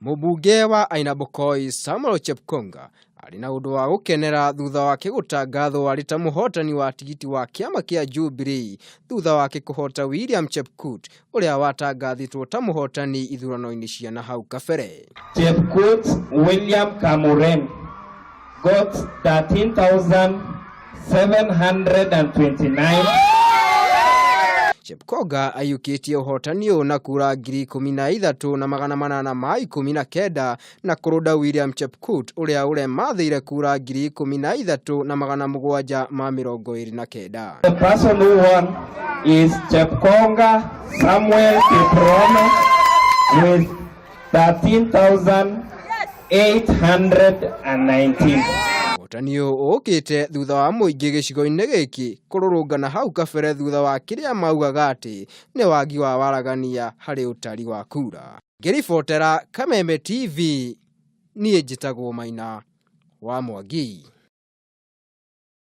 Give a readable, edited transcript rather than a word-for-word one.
Mũmbunge wa Ainabkoi Samuel Chepkonga arĩ na ũndũ wa gũkenera thutha wake gũtangathwo arĩ ta mũhotani wa tigiti wa kĩama kĩa Jubilee thutha wake kũhota William Chepkut ũrĩa watangathĩtwo ta mũhotani ithurano-inĩ cia na hau kabere. Chepkut William Kamuren got 13,729. Chepkonga aiyũkĩtie ũhotani ũyũ na kura 13,819 na kũrũnda William Chepkut ũrĩa ũremathĩire kura 13,729. The person who won is Chepkonga Samuel Kiprono with 13,819. Ũhotani ũyũ ũkĩte thutha wa mũingĩ gĩcigo-inĩ gĩkĩ kũrũrũngana hau kabere thutha wa kĩrĩa maugaga atĩ nĩ wagi wa waragania harĩ ũtari wa kura. Ngĩribotera Kameme TV, niĩ njĩtagwo Maina wa Mwangi.